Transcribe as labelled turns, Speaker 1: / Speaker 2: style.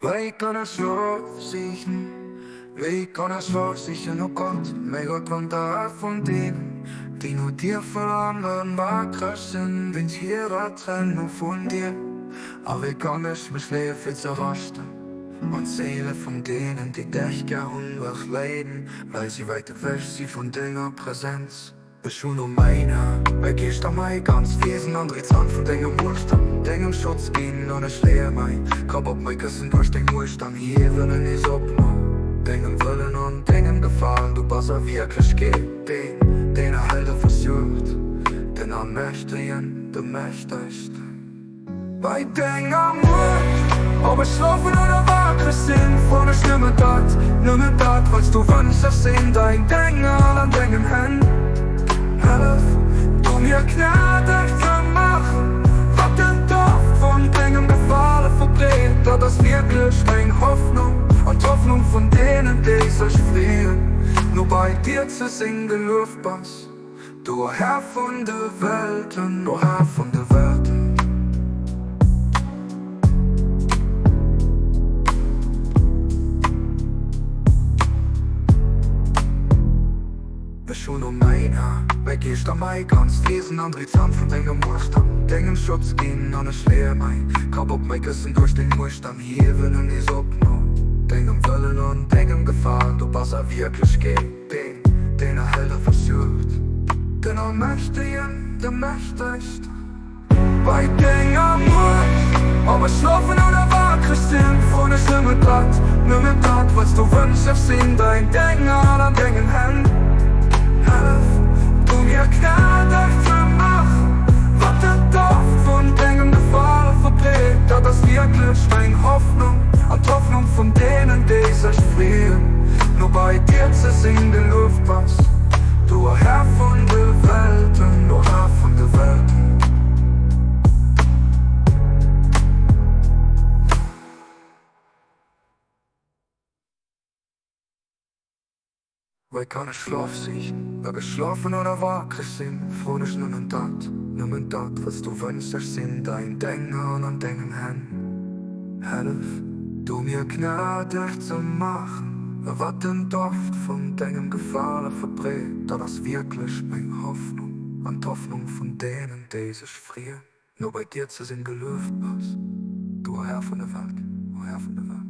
Speaker 1: Wéi kann ech Schlof sichen? Wéi kann ech Schlof sichen, o Gott, mäi Gott, wann d'Ae vun deenen, déi no dir verlaangen, wakreg sinn wéinst hirer Trennung vun dir? A wéi kann ech mech leeë fir ze raschten, wann d'Séile vun deenen, déi dech gär hunn, wach leiden, well si wäit ewech si vun denger Presenz? Ech hunn o mäin Här, mäi Geescht a mäi ganzt Wiesen an d'Riets Hand vun denger Muecht an dengem Schotz ginn, an ech leeë mäi Kapp op mäi Këssen duerch deng Muecht an hiewen en nees op no dengem Wëllen an dengem Gefalen. Du bass a Wierklechkeet deen, deen erhält a versuergt, den Allmächtegen, de Mächtegsten. Bei denger Muecht, ob ech schlofen oder wakreg sinn, froen ech nëmmen dat, nëmmen dat, well s du wënschs, ech sinn dein Dénger an dengen Hänn. Hëllef du mir gnädeg ze maachen, wat den Doft vun dengem Gefale verbreet, dat ass wierklech meng Hoffnung an d'Hoffnung vun deenen, déi sech freeën, no bei dir ze sinn. Gelueft bass Du, o Här vun de Welten, o Här vun de Welten. Ech hunn, o mäin Här, mäi Geescht a mäi ganzt Wiesen an d'Riets Hand vun denger Muecht an dengem Schutz ginn, an ech leeë mäi Kapp op mäi Këssen duerch deng Muecht an hiewen en nees op no dengem Wëllen an dengem Gefalen. Du bass a Wierklechkeet Deen, deen erhält a versuergt, den Allmächtegen, de Mächtegsten. Bei denger Muecht, ob ech schlofen oder wakreg sinn, froen ech nëmmen dat, nëmmen dat, wat s du wënschs, ech sinn däin Dénger an dengen Hänn. Hëllef du mir gnädeg ze maachen, wat den Doft vun dengem Gefale verbreet, dat ass wierklech meng Hoffnung an d'Hoffnung vun deenen, déi sech freeën, No bei dir ze sinn. Gelueft bass du, o Här vun de Welten, o Här vun de Welten. Wei kann ech Schlof sichen, ob ech schlofen oder wakreg sinn, froen ech nëmmen dat, nëmmen dat, wat s du wënschs, ech sinn däin Dénger an an dengen Hänn. Hëllef du mir gnädeg ze maachen, wat den Doft vun dengem Gefale verbreet, dat ass wierklech meng Hoffnung an d'Hoffnung vun deenen, déi sech freeën, no bei dir ze sinn. Gelueft bass du, o Här vun der Welt, o Här vun der Welt.